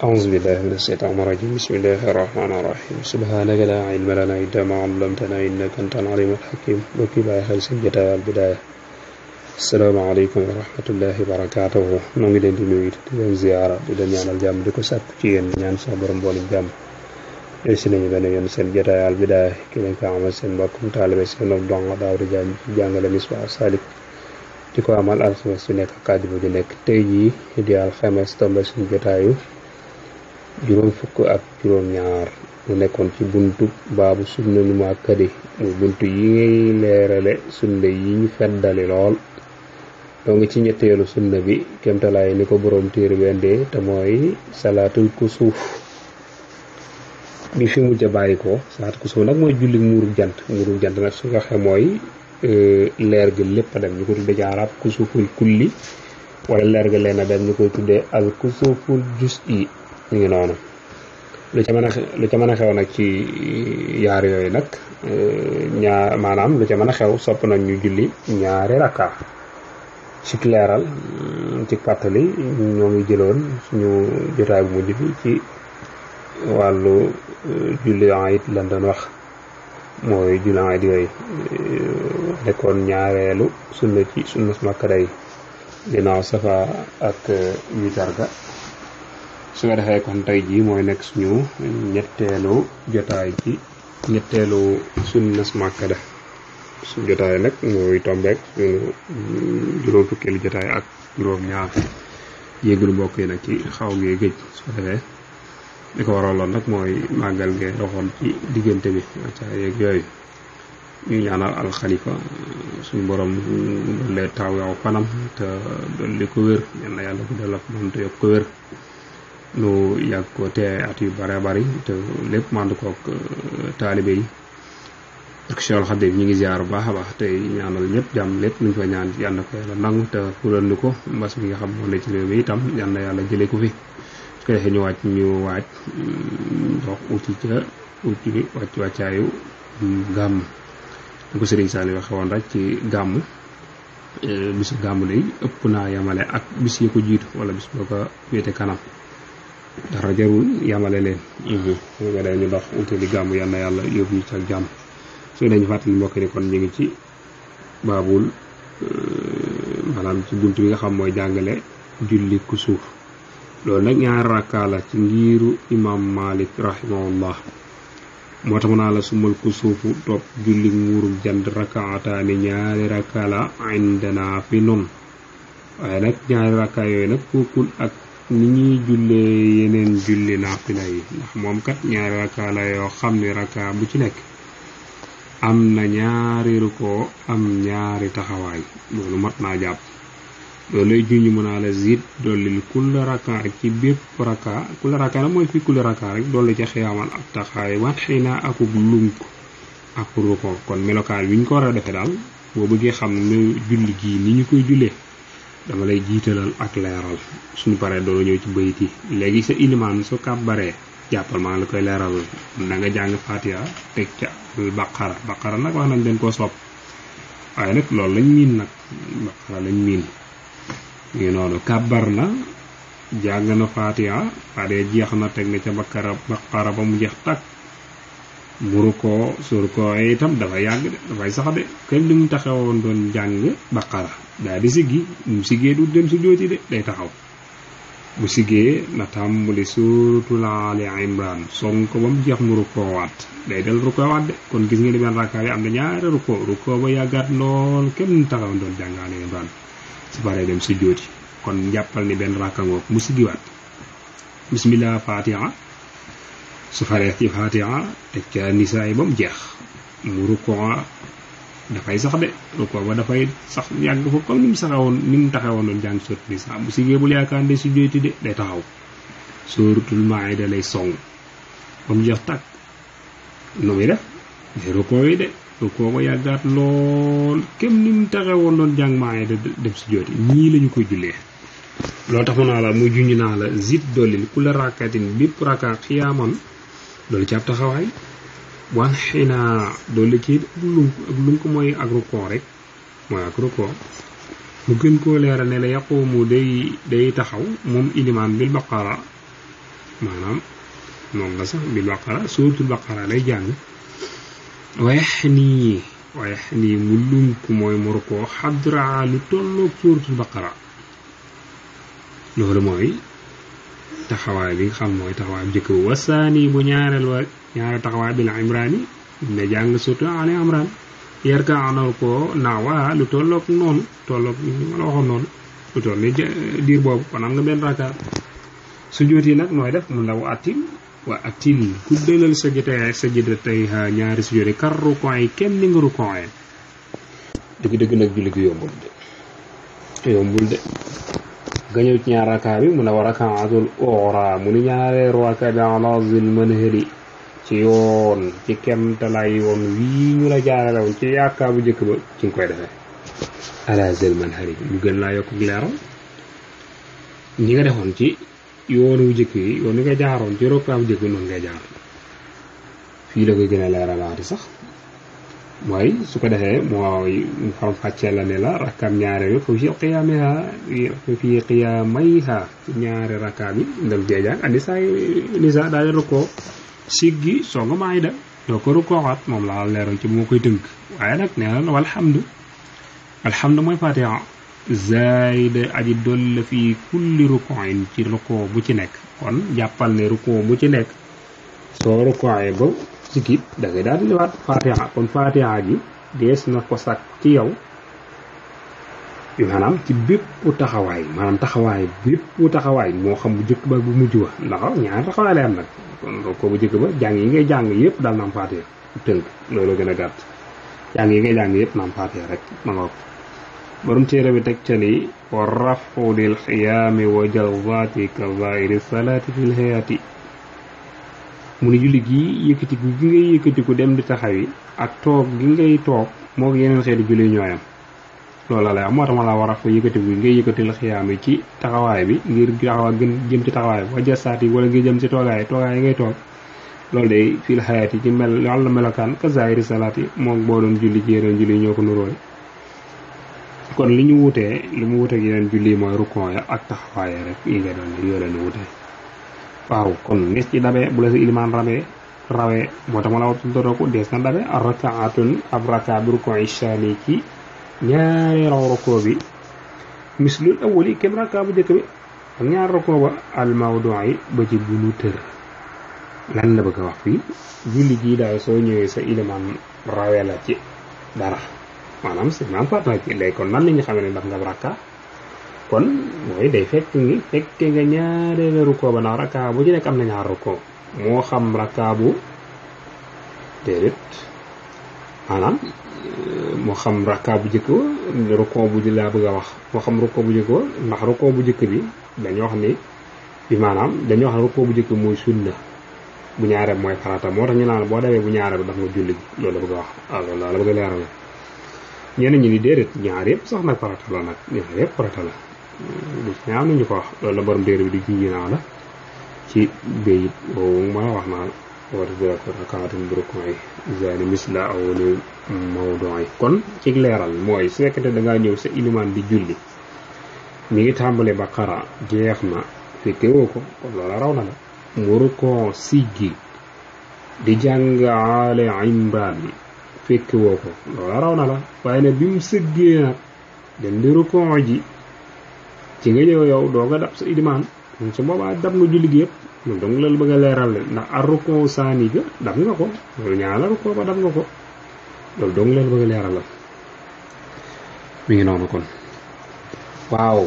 أعوذ بالله من الشيطان الرجيم بسم الله الرحمن الرحيم سبحانك لا علم لنا إلا ما علمتنا إنك أنت العليم الحكيم bokki bàyyi xel seen jotaay Al Bidaaya asalaamaaleykum wa rahmatullahi wa barakaatuhu noo ngi leen di nuyu di leen ziyaara di leen ñaanal jàmm di ko sàkku ci yéen ñaan sa borom mboolem jàmm si nañu benn yoon seen jotaay Al Bidaaya ki leen ko amal seen mbokkum taalibe seen ak dong Daawuda Jaañ ci jàngale Misbah Salik di ko amal alxames su nekk ak àjjuma ju nekk tey jii di alxames tombe suñu jotaayu juróom fukk ak juróom ñaar mu nekkoon ci buntu baabu sunna nu ma kadi muy buntu yi ngay leerale sunna yi ñu feddali lool doo ngi ci ñetteelu sunna bi kemtalaay ni ko boroom téere bi indee te mooy salaatul kusuuf bi fi mujj a bàyyi ko salaatul kusuuf nag mooy julli muurug jant nag su waxee mooy leer gi lépp a dem ñu ko tuddee ci arab kusuuful kulli wala leer gi leen a dem ñu koy tuddee al kusuuful juz'i ñu ngi noonu lu ca mën a xew nag ci yaar yooyu nag maanaam lu ca mën a xew sopp nañ ñu julli ñaari rakka ci leeral ci fàttali ñoo ngi jëloon suñu jotaay bu mujj bi ci wàllu julli ayit lan doon wax mooy julli ayit yooyu nekkoon ñaareelu sunna ci sunna makkada yi ginnaaw safa ak witar ga su ko defee kon tey jii mooy nekk suñu ñetteelu jotaay ci ñetteelu sunnas makkada suñu jotaay nag mooy tombeek suñu juróom fukkeelu jotaay ak juróom ñaar yéegul mbokk yi nag ci xaw ngee géej su ko defee li ko waraloon nag mooy màggal ngee doxoon ci diggante bi wacca yeeg yooyu ñu ñaanal alxalifa suñu borom doole taaw yaw fanam te dolli ko wér yal yàlla ko delloo ko moom te yokk ko wér nu yàgg ko te at yu bare bari te lépp mànd kook taalibe yi ak Cheikh Khadim ñi ngi ziar bu baax a baax tey ñaanal ñëpp jàmm lépp luñ fa ñaan yàlla ko yàlla nangu te fulal ni ko mbas mi nga xam moo ne ci réew mi itam yàlla yàlla jëlee ko fi su ko defee ñu waaj dox uti wàccaayu gàmm ñu ko Serigne Sall waxe woon rek ci gàmm bisu gàmm day ëpp naa yamale ak bis yi ko jiitu wala bis boo ko féete kanam dara jarul yamale leen nga day ñu dox utali gàmm yal na yàlla yóbbu ñu ci ak jàmm su dañu fàttali mbokk ni kon ñu ngi ci baabul maanaam ci bunt bi nga xam mooy jàngale julli kusuuf loolu nag ñaari rakkaa la ci ngiiru imam Malik rahimahullah moo tax mu naa la sumal kusuufu topp julli muurug jant rakaataani ñaari rakkaa la indana fi nun waaye nag ñaari rakkaa yooyu nag bokkul ak ni ñuy jullee yeneen julli naafila yi ndax moom kat ñaari rakkaa la yoo xam ne rakkaa bu ci nekk am na ñaari rukoo am ñaari taxawaay loolu mat naa jàpp loolu lay junj mën naa la zid dollil kulla rakkaa ci bépp rakkaa kulla rakkaa nag mooy fii kulla rakkaa rek dolli ca xiyaamal ak taxawaay wat xëy naa akub lunk ak rukoo kon melokaan wi ñu ko war a defee daal boo bëggee xam ne julli gii ni ñu koy jullee dama lay jiitalal ak leeral suñu paree doon ñëw ci bayit yi léegi sa ilimaan su kàbbaree jàppal maa ngi la koy leeral na nga jàng Fatiha teg ca baqara nag wax nañ dañ koo sopp waaye nag loolu lañ miin nag baqara lañ miin ngi noonu kàbbar na jàng na Fatiha jeex na teg na ca baqara ba mu jeex takk muru ko sur ko itam dafa yàgg de dafay sax de kenn li mu taxawoon doon jàng baqara daa di siggi mu siggee du dem su jooti de day taxaw bu siggee na tàmbali suuratul Ali Imran song ko ba mu jeex mu rukkoo waat day del rukkoo waat de kon gis nga ni benn rakkaa bi am na ñaari rukkoo ba yàggaat lool kenn taxawoon doon jàng Ali Imran su paree dem su jooti kon jàppal ni benn rakka ngoog mu siggiwaat bismillah Fatiha su faree ci Fatiha teg ca nisaa yi ba mu jeex mu rukkoo dafay sax de rukkoo ba dafay sax yàgg ko comme ni mu taxawoon doon jàng sóoratul nisaa bu siggee bul yaakaar ne si joyti de day taxaw sóoratul Maa'ida lay song ba mu jeex tàkk nu muy def day rukkoo yi de rukkoo ba yàggaat lool kem ni mu taxawoon doon jàng Maa'ida def si joyti ñii lañu koy jullee loolu tax mu naa la muy junj naa la zid dollil ku la rakkatin bépp rakka xiyaaman loolu ci ab taxawaay wan xinaa doole ci ak lunk mooy ak rukkoo rek mooy ak rukkoo mu gën koo leeral ne la yaqumu day taxaw moom ilimaan bil baqara maanaam noonu la sax bil baqara suuratul baqara lay jàng wayax nii mu lunk mooy mu rukoo xadra lu tolloog suuratul baqara loolu mooy taxawaay bi nga xam mooy taxawaay bu njëkk ba wasaani bu ñaareel taxawaay bil imraani ne jàng surtout ali imran yarka anal ko naawa lu tolloog noonu tolloog ma la waxoon noonu lu toll ni diir boobu kon am nga benn rakaat sujjóot yi nag nooy def mu la wa atil guddalal sa jëtay ñaari sujjóot yi kar rukon yi kenn ni nga rukon yi dëgg nag julli gi yombul de nga ñëw ci ñaar rakaat bi mu ne wa rakaatul uxra mu ni ñaareelu rakaat bi ala zil manhari ci yoon ci kemtalaay yoon wii ñu la jaarale woon ci yaakaar bu njëkk ba ci nga koy defee ala zil manhari mu gën laa yokk leeral ñi nga defoon ci yoonu wu njëkk yi yoon wi nga jaaroon ci rakaat bu njëkk bi noonu ngay jaar fii la koy gën a leeralaati sax mooy su ko defee mooy xam fàccee la ne la rakkaam ñaareel foofu fi qiyaamiha fi qiyaamayha ñaari rakkaam yi ndam jeejaan andi saa nisa daal di rukkoo siggi soo nga maay da doo ko rukkooxaat moom laa leeroon ci moo koy tënk waaye nag nee na alhamdu mooy fatiha zaayida aji doll fii kulli rukkooin ci rukkoo bu ci nekk kon jàppal ne rukkoo bu ci nekk soo rukkooyee ba sikit da ngay daal di liwaat fatiha kon fatiha gi dees na ko sàkk ci yow maanaam ci bépp taxawaay moo xam bu jëkk ba bu mujj wa ndax ñaar taxawaay lay am nag kon ko bu jëkk ba jàng yi ngay jàng yëpp daal na am fatiha tënk loolu gën a gàtt jàng yi ngay jàng yëpp na am fatiha rek ma nga ko borom téere bi teg ca ni wa rafu lil xiyaami wa jalwaati ka zaahiri salaati fil hayati mu ni julli gi yëkkatiku gi ngay yëkkatiku dem di taxawi ak toog gi ngay toog moo yeneen xeeti julli ñooyam loolu la moo tax ma la war a fa yëkkatiku gi ngay yëkkatil xiyaam yi ci taxawaay bi ngir taxawaay gën jëm ci taxawaay bi waja saati wala ngir jëm ci toogaay yi ngay toog loolu day fil xayaat yi ci wàllu melokaan ka zaahiri salaat yi moom boo doon julli ci yeneen julli ñoo ko nuróole kon li mu wuteeg yeneen julli mooy rukon ya ak taxawaay rek yi nga doon yoo leen wutee waaw kon nes ci dabe bu la sa ilimaan rawee moo tax ma la waxtu doroku dees na dabe rakaatun ab raka bi rukon ishani ci ñaari raw rukoo bi mislul awwali kem raka bu njëkk bi ak ñaari rukoo ba al mawdu'i ba ci bunu tër lan la bëgg a wax fii julli gii daal soo ñëwee sa ilimaan rawee la ci dara maanaam si maam faat na ci léegi kon nan la ñu xamee ne daf nga rakka kon mooy day fekke nga ñaareelu rukkoo ba ndax rakka bu ci nekk am na ñaar rukkoo moo xam rakka bu déedéet maanaam moo xam rakka bu njëkk ba rukkoo bu laa bëgg a wax moo xam rukkoo bu njëkk ba ndax rukkoo bu njëkk bi dañoo wax ni bi maanaam dañoo wax ne rukkoo bu njëkk mooy sunna bu ñaareel mooy farata moo tax ñu naan boo dawee bu ñaareel daf nga julli gi loolu la bëgg a wax waaw loolu la bëgg a leeral ñeneen ñi ni déedéet ñaar yëpp sax nag farata la nag ñaar yëpp farata la lu ci ñaaw nañu ko wax loolu la borom déere bi di junji naa la ci béyit boobu ma la wax naa wata dirako rakaatum burukon yi zani misla awolu mawdon yi kon ci leeral mooy su fekkente da ngaa ñëw sa ilimaan di julli mi ngi tàmbale baqara jeex na fekke woo ko kon loola raw na la mu rukon siggi di jàng ale imran fekk woo ko loola raw na la waaye nag bi mu sëggee nag dem di rukon ji ci nga ñëw yow doo nga dab sa ilimaan moom su boobaa dab nga julli gi yëpp moom dong la bëgg a leeral le ndax ar rukon saani ga dab nga ko loolu ñaar la rukon ba dab nga ko loolu dong leen bëgg a leeral la mi ngi noonu kon waaw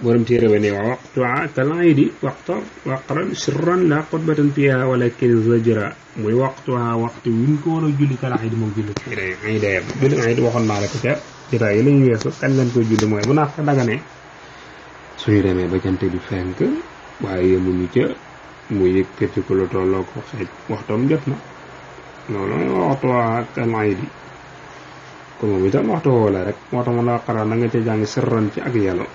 borom téere ba ne waa waxtu kalay di waqran sirran la xutbatan fiha walakin zajra muy waxtu wuñ ko war a julli kalay di moom julli ay dayam julli ay di waxoon naa la ko ca jotaay yi la ñu weesu kañ lañ koy julli mooy bu naa fa dagane suñu demee ba jant bi fenk waaye yemuñu ca mu yëkkati ko lu tolloo ko xeej waxtoom jot na loolu waxtu kalay di ko moom itam waxtu woo la rek moo tax ma la xaral na nga ca jàng sirran ci ak yàlla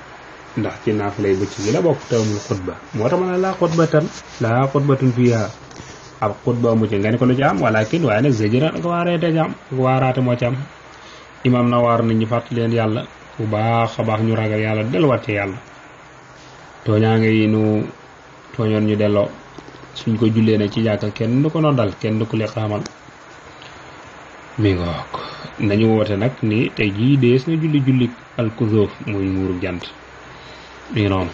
ndax ci naafilay bëcc gi la bokk tawmul xutba moo tax ma ne laa xutbatun fiha ab xutba mu ci nga ne ko lu ci am walakin waaye nag zajran ak waareete jam ak waaraate moo ci am imam na waar nit ñi fàttali leen yàlla bu baax a baax ñu ragal yàlla delluwaat ci yàlla tooñaa ngi nu tooñoon ñu delloo suñ ko jullee nag ci jàkka kenn du ko noddal kenn du ko li xamal mi ngoog nañu woote nag ni tey jii dees na julli al kusuf muy muuru jant mi ngi noonu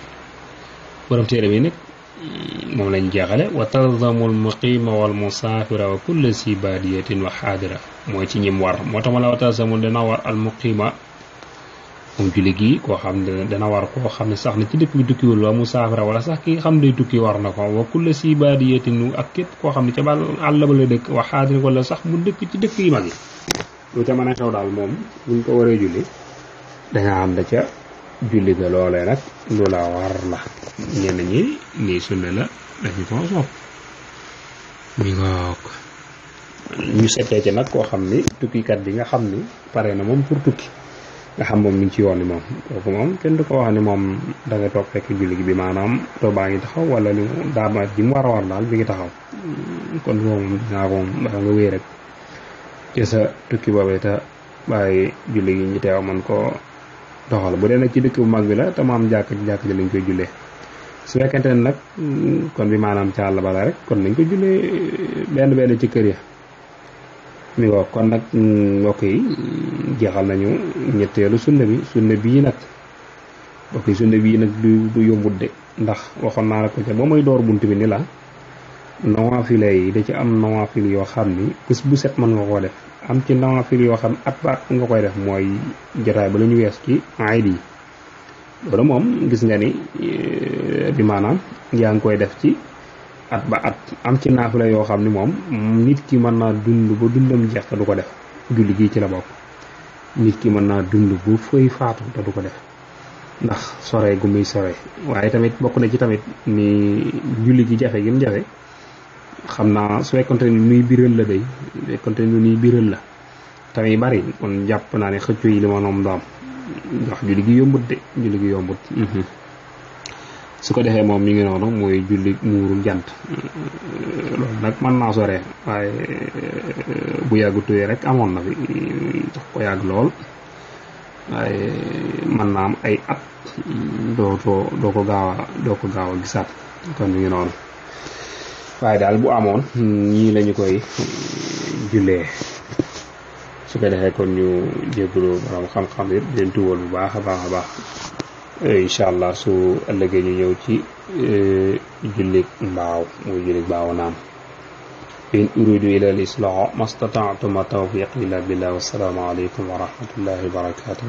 borom téere bi nag moom lañ jeexale wa talzamul muqima wal musafira wa kulla si baadiyatin wa xaadira mooy ci ñim war moo tax ma la wa talzamul dana war al muqima moom julli gi koo xam ne dana war koo xam ne sax na ci dëkk bi tukkiwul wa musaafira wala sax ki nga xam ne day tukki war na ko wa kulla si baadiyatin ak képp koo xam ne ca bal àll ba la dëkk wa xaadir wala sax mu dëkk ci dëkk yi mag yi lu ca mën a xew daal moom buñ ko waree julli danga xam da ca julli ga loolee nag lu la war la ñenn ñi nii sunna la dañu ko sopp mi ngoog ñu settee ci nag koo xam ni tukkikat bi nga xam ni pare na moom pour tukki nga xam moom mi ngi ci yoon ni moom kooku moom kenn du ko wax ni moom da nga toog fekk julli gi bi maanaam to baa ngi taxaw wala li daama ji mu war a war daal bi ngi taxaw kon moom dinaa ko moom dafa nga wéy rek ci sa tukki boobee te bàyyi julli gi ñu teew man ko doxal bu dee nag ci dëkk bu mag bi la te mu am jàkk ci jàkk ji lañ koy jullee su fekkente ne nag kon bi maanaam ca àll bala rek kon nañ ko jullee benn ci kër ya mi ngo kon nag mbokk yi jeexal nañu ñetteelu sunna bii nag mbokk yi sunna bii nag du yombut de ndax waxoon naa la ko ca ba may door bunt bi ni la nawaafile yi da ci am nawaafil yoo xam ni bés bu set mën nga koo def am ci nawaafil yoo xam at ba at nga koy def mooy jotaay ba la ñu wees ci ayid yi loolu moom gis nga ni bi maanaam yaa ngi koy def ci at ba at am ci naafila yoo xam ni moom nit ki mën naa dund ba dundam jeex te du ko def julli gi ci la bokk nit ki mën naa dund bu fay faatu te du ko def ndax sore gu muy sore waaye tamit bokk na ci tamit ni julli gi jafe gi mu jafe xam naa su fekkonte ni nuy biral la day su fekkonte ni nuy biral la tamit bari kon jàpp naa ne xëccoo yi li ma noom doom ndax julli gi yombut de julli gi yombut su ko defee moom mi ngi noonu mooy julli muuru jant loolu nag mën naa sore waaye bu yàggu tuyee rek amoon na fi tax ko yàgg lool waaye mën naa am ay at doo ko gaaw a gisaat kon mi ngi noonu waaye daal bu amoon ñii lañu koy jullee su ko defee kon ñu jégalu borom xam-xam yëpp leen tuwal bu baax a baax incha allah su ëllëgee ñu ñëw ci jullik mbaaw muy jullik mbaaw naam in uridu ila al islaha mastata'tu ma tawfiqi illa billah wassalaamu alaykum wa rahmatullahi wa barakatuh